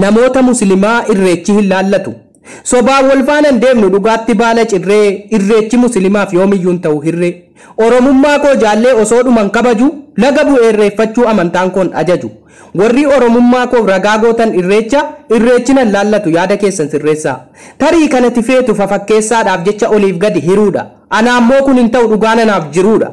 Namoota Muslimaa Irreechi hin laallatu. Sobaan wal faana hin deemnu dhugaatti baala cirree Irreechi Muslimaaf yoomiyyuu hin ta'u hirree. Oromummaa koo jaallee osoo dhuman kabaju laga bu'ee irreeffachuu amantaan koon ajaju. Warri Oromummaa koof ragaa gootan Irreecha Irreechi nan laallatu yaada keessan sirreessaa. Tarii kanati feetu fafakkeessaadhaaf jecha oliif gadi hiruudha. Anaammoo kun hin ta'u dhugaan anaaf jiruudha.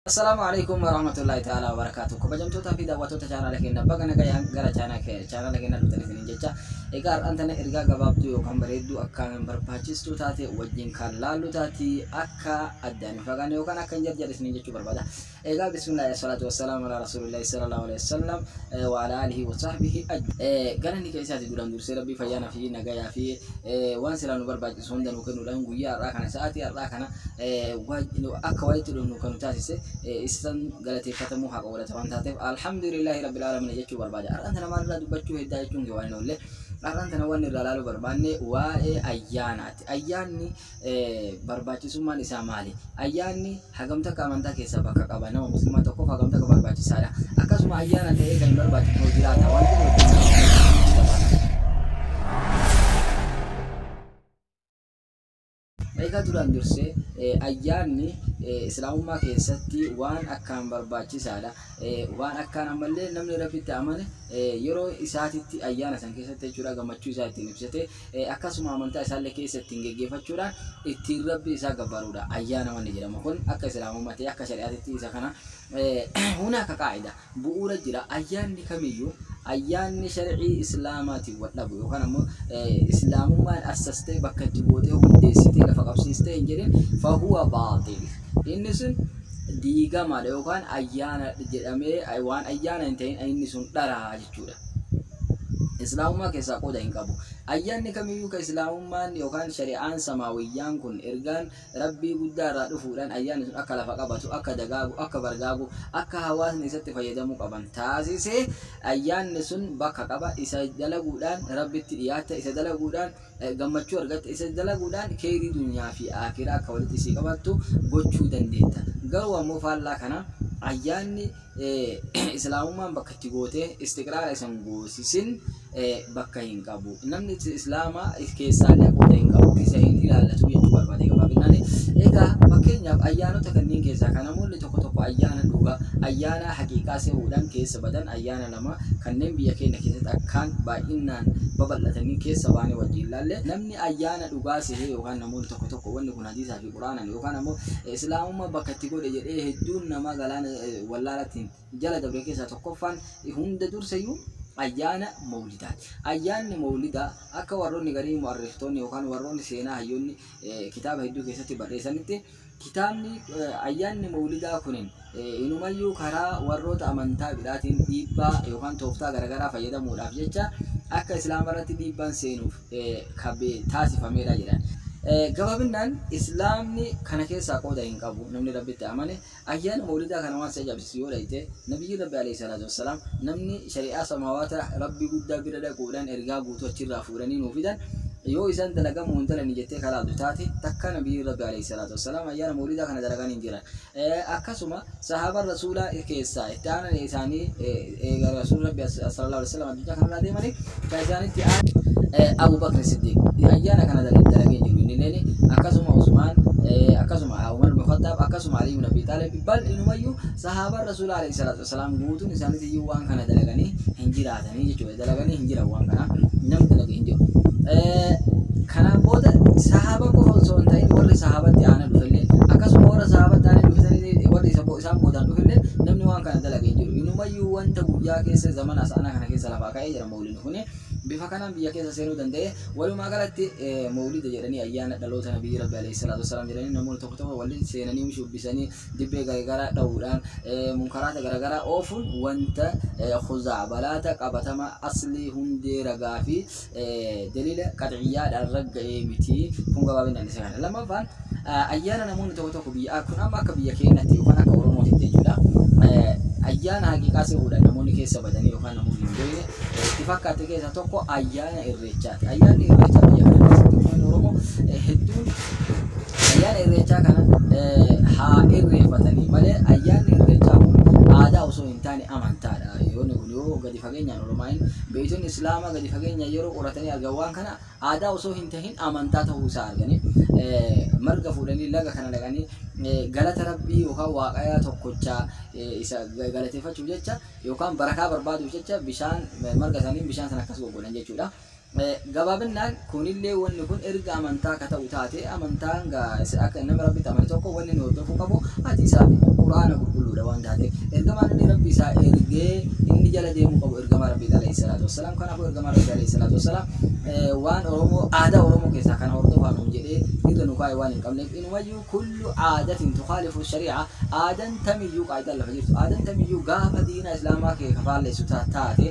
Assalaamu alaikum warahmatullahi ta'ala wabarakatuh. Kabajamtoota fi daawwattoota chaanaala keenya baga nagayaan gara chaanaala keenya dhuftan isiniin jecha. Egaa har'aan tana ergaa gabaabduu yookaan bareedduu akkaan barbaachistuu taate wajjin kan laallu taati akka addaan hin fagaanne yookaan akka hin jarjarre isiniin jechuu barbaada. Egaa bismillaahi asalaatu wassalaamu alaa rasuulillahi sallallahu alaihi wasallam wa alaa alihi wa sahbihi ajma'in. Galanni keessaati duraan dursee rabbii fayyaana fi nagayaa fi waan silaa nu barbaachisu hunda nu kennuudhaan guyyaa har'aa kana sa'aatii har'aa kana akka walitti dhufnu kan nu taasise isan galateeffatamuu haqa godhata waan taateef alhamdulillahi rabbil aalamiin jechuu barbaada. Har'aan tana maalirraa dubbachuu heddaa jechuun kee waan hin oolle. Har'aan tana wanni irraa ilaaluu barbaanne waa'ee ayyaanaati. Ayyaanni barbaachisummaan isaa maali? Ayyaanni hagam takka amantaa keessaa bakka qaba. Nama musliimaa tokkoof hagam takka barbaachisaadha. Akkasuma ayyaana ta'ee kan hin barbaachifne jiraata. Wanti Egaa duraan dursee ayyaanni islaamummaa keessatti waan akkaan barbaachisaadha. Waan akkaan ammallee namni Rabbitti amane yeroo isaatitti ayyaana san keessatti jechuudha gammachuu isaa ittiin ibsatee akkasuma amantaa isaallee keessa ittiin geggeeffachuudhaan ittiin Rabbi isaa gabbaruudha. Ayyaana wanni jedhamu kun akka islaamummaa ta'e akka shari'aatitti isa kana hunaaka qaa'ida bu'uura jira. Ayyaanni kamiyyuu ayyaanni shar'ii islaamaatiin wal dhabu yookaan ammoo islaamummaan assastee bakka itti gootee hundeessitee lafa qabsiistee hin jedhin fahuwa baaxil. Inni sun diigamaadha yookaan ayyaana jedhamee waan ayyaana hin ta'in inni sun dharaa jechuudha. Islaamummaa keessaa qooda hin qabu. Ayyaanni kamiyyuu ka islaamummaan yookaan shari'aan samaawiyyaan kun ergaan Rabbii guddaa irraa dhufuudhaan ayyaanni sun akka lafa qabatu, akka dagaagu, akka bargaagu, akka hawaasni isatti fayyadamuu qaban taasise ayyaanni sun bakka qaba. Isa dalaguudhaan Rabbitti dhiyaatta, isa dalaguudhaan gammachuu argatta, isa dalaguudhaan keeyrii dunyaa fi aakiraa akka walitti sii qabattu gochuu dandeetta. Garuu ammoo faallaa kana ayyaanni islaamummaan bakka itti gootee istiqraara isan goosisin bakka hin qabu. Namni islaamaa keessaallee qooda hin qabu, isa hin ilaallatu jechuu barbaade gabaabinaan. Egaa fakkeenyaaf ayyaanota kanneen keessaa kan namoonni tokko tokko ayyaana dhugaa, ayyaana haqiiqaa se'uudhaan keessa badan ayyaana lama kanneen biyya keenya keessatti akkaan baay'inaan babal'atanii keessa baanee wajjin ilaalle. Namni ayyaana dhugaa sehee yookaan namoonni tokko tokko wanni kun hadiisaa fi quraanaan yookaan ammoo islaamummaa bakka itti godhe jedhee hedduun namaa galaana wallaalaatiin jala dabre keessaa tokkoffaan hunda dursayyuu ayyaana mawlidaati. Ayyaanni mawlidaa akka warroonni garii mu'arriftoonni yookaan warroonni seenaa hayyoonni kitaaba hedduu keessatti barreessanitti kitaabni ayyaanni mawlidaa kunin inumayyuu karaa warroota amantaa biraatiin dhiibbaa yookaan tooftaa garaagaraa fayyadamuudhaaf jecha akka islaama irratti dhiibbaan seenuuf taasifameedha jedhan. Gabaabinaan islaamni kana keessaa qooda hin qabu namni Rabbitti amane ayyaana mawlidaa kana waan si ajaa'ibsiisu yoo dhayte nabiyyi Rabbi alayhi salaatu wassalaam namni shari'aa samaawaata Rabbi guddaa bira dhaquudhaan ergaa guutuu achirraa fuudhanii nuu fidan yoo isaan dalagamuu hin dalani jettee kalaaltu taate takka nabiyyi Rabbi alayhi salaatu wassalaam ayyaana mawlidaa kana dalagan hin jiran. Akkasuma sahaabaan rasuulaa keessaa itti aanan isaanii eega rasuulli Rabbi sallallahu alaihi wasallam addunyaa kanarraa deemanii kan isaanitti Abu Bakr Siddiq ayyaana kana dalagee jiru inni illeen akkasuma Usmaan akkasuma Umar ibn Khattaab akkasuma Ali ibn Abi Talib bal inumayyuu sahaabaan rasuula alayhi salaatu wassalaam guutuun isaaniitti iyyuu waan kana dalaganii hin jiraatanii jechuudha dalaganii hin jiran waan kana namni dalage hin jiru. Kanaan booda sahaaba qofa osoo hin ta'in warri sahaabatti aanee dhufellee akkasuma warra sahaabatti aanee dhufe warri isaan boodaan dhufellee namni waan kana dalage hin jiru. Inumayyuu wanta guyyaa keessa zamana asaanaa kana keessa lafaa ka'ee jira mawlidni kuni bifa kanaan biyya keessa seenuu danda'e. Walumaa galatti mawlida jedhanii ayyaana dhaloota nabiyyi Rabbi alayhi salaatu wassalaam jedhanii namoonni tokko tokko waliin seenanii shubbisanii dibbee garagaraa dha'uudhaan munkaraata garagaraa oofuun wanta khuzaabalaata qabatama aslii hundee ragaa fi daliila qaxiyyaadhaan ragga'ee miti. Kun gabaabinaan isa kana. Lammaffaan ayyaana namoonni tokko tokko biyya kun amma akka biyya keenyatti yookaan akka Oromootitti jechuudha. Ayyaana haqiiqaa se'uudhaan namoonni keessa badanii yookaan namoonni hin beekne itti fakkaate keessaa tokko ayyaana irreechaati. Ayyaanni irreechaa biyya kana keessatti uummanni Oromoo hedduun ayyaana irreechaa kana haa irreeffatanii malee ayyaanni irreechaa kun aadaa osoo hin taane amantaadha. Yoonni kun Yoo gadi fageenyaan ulamaan beeytonni islaamaa gadi fageenyaan yeroo qoratanii argan waan kana aadaa osoo hin tahin amantaa ta'uu isaa arganii marga fuudhanii laga kana dhaqanii galata rabbii yookaan waaqayyaa tokkochaa isa galateeffachuuf jecha yookaan barakaa barbaaduuf jecha bishaan marga isaanii bishaan sana akkas goggodhan jechuudha. Gabaabinaan kunillee wanni kun erga amantaa akka ta'u taate amantaan akka nama rabbitti amane tokko wanni inni hordofuu qabu hadiisaa fi quraana qulqulluudha waan taateef ergamaan inni rabbi isaa ergee inni jala deemuu qabu ergamaa rabbii alayhi salaatu wassalaam. Kanaafuu ergamaa rabbii alayhi salaatu wassalaam waan Oromoo aadaa Oromoo keessaa kana hordofaa nuun jedhee irra nu kaa'e waan hin qabneef inumayyuu kullu aadatin tukaalifu shari'a aadaan tamiyyuu qaayidaan lafa jirtu aadaan tamiyyuu gaafa diina islaamaa kee kafaalleessu taate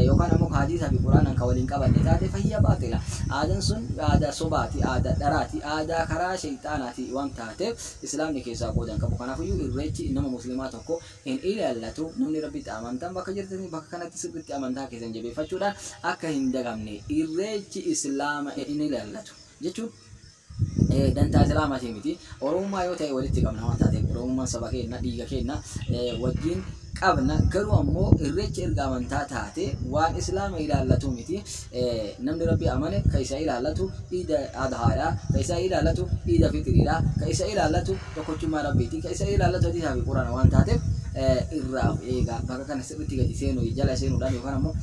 yookaan ammoo hadiisaa fi quraanaan kan waliin qabanne taate fayya baatila. Aadaan sun aadaa sobaati, aadaa dharaati, aadaa karaa shayxaanaati waan taateef islaamni keessaa qoodan qabu. Kanaafiyyuu irreechi nama muslimaa tokko hin ilaallatu. Namni rabbitti amantan bakka jirtan bakka kanatti sirriitti amantaa keessan jabeeffachuudhaan akka hin dagamne irreechi islaama hin ilaallatu jechuun dantaa islaamaatii miti. Oromummaa yoo ta'e walitti qabna waan taateef oromummaan saba keenya dhiiga keenya wajjin qabna. Garuu ammoo irreechi erga amantaa taate waan islaama ilaallatu miti. Namni rabbi amane ka isa ilaallatu iida adhaadha, ka isa ilaallatu iida fixiriidha, ka isa ilaallatu tokkochummaa rabbiiti, ka isa ilaallatu hadiisaa fi quraana waan taateef irraa of eegaa. Bakka kana sirriitti gadi seenuu jala seenuudhaan yookaan ammoo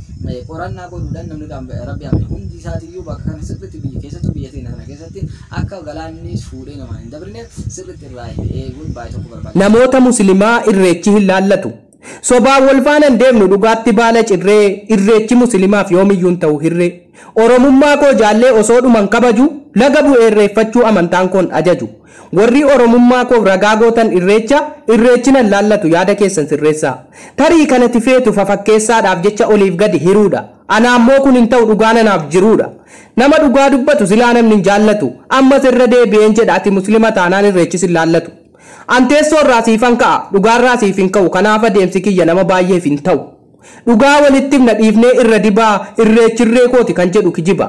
qorannaa godhuudhaan namni rabbi amane hundi isaatiiyyuu bakka kana sirriitti biyya keessattuu biyya teenya sana keessatti akka galaanni fuudhee namaan hin dabrine sirriitti irraa eeguun baay'ee tokko barbaachisa. Namoota musliimaa irreechi hin laallatu. Sobaan wal faana hin deemnu dhugaatti baala cirree irreechi musliimaaf yoomiyyuu hin ta'u hirree. Oromummaa koo jaallee osoo dhuman kabaju laga bu'ee irreeffachuu amantaan koon ajaju. Warri oromummaa koof ragaa gootan irreecha irreechina laallatu yaada keessan sirreessaa. Tarii kanatti feetu fafakkeessaadhaaf jecha oliif gadi hiruudha. Anaammoo kun hin ta'u dhugaan anaaf jiruudha. Nama dhugaa dubbatu silaa namni hin jaallatu. Ammas irra deebi'een jedha ati muslima taanaan irreechis hin laallatu. Anteessoo irraa siifan ka'a dhugaarraa siif hin ka'u kanaaf adeemsi kiyya nama baay'eef hin ta'u. Dhugaa walitti himna dhiifnee irra dibaa irreechirree kooti kan jedhu kijiba.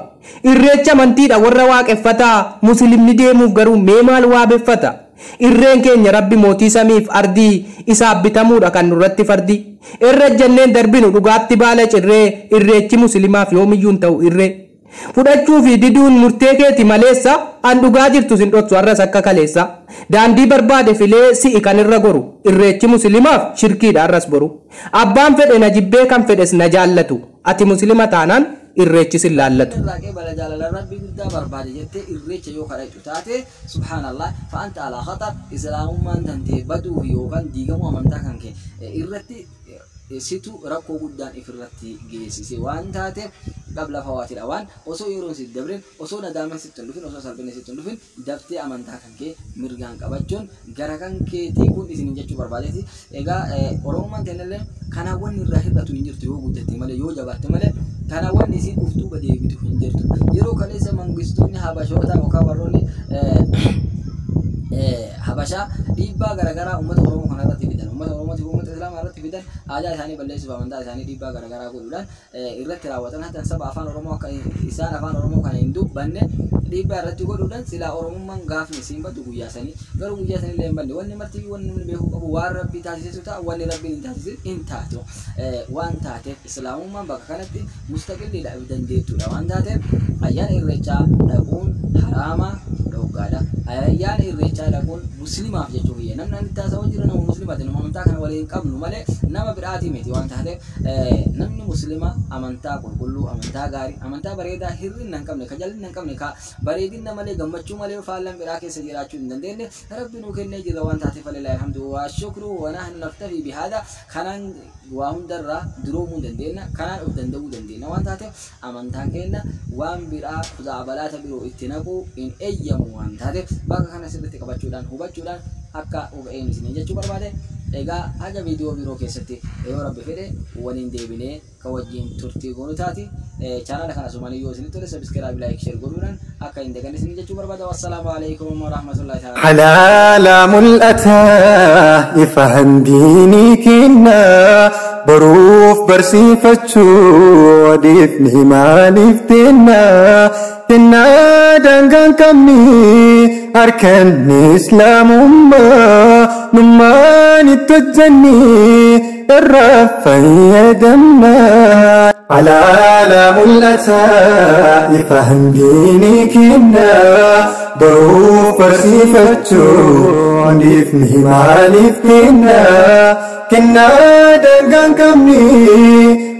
Irreecha amantiidha warra waaqeffataa muslimni deemuuf garuu mee maal waabeffata? Irreen keenya rabbi mootii samiif ardii isaaf bitamuudha kan nurratti fardi. Irra jenneen darbinu dhugaatti baala cirree irreechi muslimaaf yoomiyyuu hin ta'u irree. Fudhachuu fi diduun murtee keeti maleessa an dhugaa jirtu sin dhoksu har'as akka kaleessa. Daandii barbaade filee si'i kan irra goru irreechi muslimaaf shirkiidha har'as boru. Abbaan fedhe na jibbee kan fedhes na jaallatu ati muslima taanaan irreechi sin laallatu. Irraa qeebala jaalala rabbii guddaa barbaade jettee irreecha yoo kadhachuu taate subhaanallah fa'anta alaa khatar islaamummaan tantee baduu fi yookaan diigamuu amantaa kan kee irratti situ rakkoo guddaan ifirratti geessise waan taateef qabla fawaatidha waan osoo yeroon sitti dabrin osoo nadaaman sitti hin dhufin osoo salphinni sitti hin dhufin daftee amantaa kan kee mirgaan qabachuun gara kan keetii kun isiniin jechuu barbaadeeti. Egaa oromummaan kennallee kanaa wanni irraa hir'atu hin jirtu yoo guddatte malee yoo jabaatte malee kanaa wanni isiin uftuu badeebitu hin jirtu. Yeroo kaleessa mangistoonni habashoota yookaan warroonni Habashaa dhiibbaa garaagaraa uummata Oromoo kana irratti fidan uummata Oromootiif uummata Islaamaa irratti fidan aadaa isaanii balleessuuf amantaa isaanii dhiibbaa garaagaraa godhuudhaan irratti raawwatan hatan saba afaan Oromoo akka isaan afaan Oromoo kana hin dubbanne dhiibbaa irratti godhuudhaan silaa Oromummaan gaafni isiin baddu guyyaa sanii garuu guyyaa sanii illee hin badne wanni marti wanni namni beekuu qabu waan rabbii taasisetu ta'a wanni rabbiin hin taasisin hin taatu waan taateef Islaamummaan bakka kanatti mustaqilliidha dandeettuudha waan taateef ayyaana irreechaa dhaquun haraama dhoggaadha. Ayyaana irreechaa dhaquun muslimaaf jechuu kiyya namni ani taasawaa jiru nama muslimaati nama amantaa kana waliin qabnu malee nama biraatii miti waan taateef namni muslima amantaa qulqulluu amantaa gaarii amantaa bareedaa hir'ina hin qabne ka jal'ina hin qabne ka bareedina malee gammachuu malee faallan biraa keessa jiraachuu hin dandeenye rabbi nuu kennee jira waan taateef falillahi alhamdu wa shukru wa nahnu naktafi bihada kanaan waa hundarraa duroomuu dandeenya kanaan of danda'uu dandeenya waan taateef amantaan keenya waan biraa kuzaabalaata biroo itti naquu hin eeyyamu waan taateef bakka kana sirriitti qabachuudhaan hubachuudhaan akka huba'een isiniin jechuu barbaade. Egaa haga viidiyoo biroo keessatti yoo rabbi fedhe waliin deebinee ka wajjin turtii goonu taati. Chaanaala kana sumaan yoo isinitti tole subscribe like share godhuudhaan akka hin daganne isiniin jechuu barbaada. Wassalaamu alaikum warahmatullahi ta'ala. حلالا ملأتا إفهم ديني كنا بروف برسيفتشو وديفني مالفتنا تنا. Daangaan qabni harkanni islaamummaa nummaan itti hojjanni irraa fayyadamna. Alaala mul'ataa ifa handiinii kennaa baruuf barsiifachuun dhiifni maaliif kennaa kennaa daangaan qabni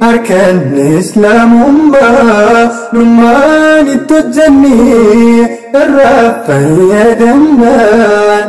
harkanni islaamummaa nummaan itti hojjanni irraa fayyadamnaan.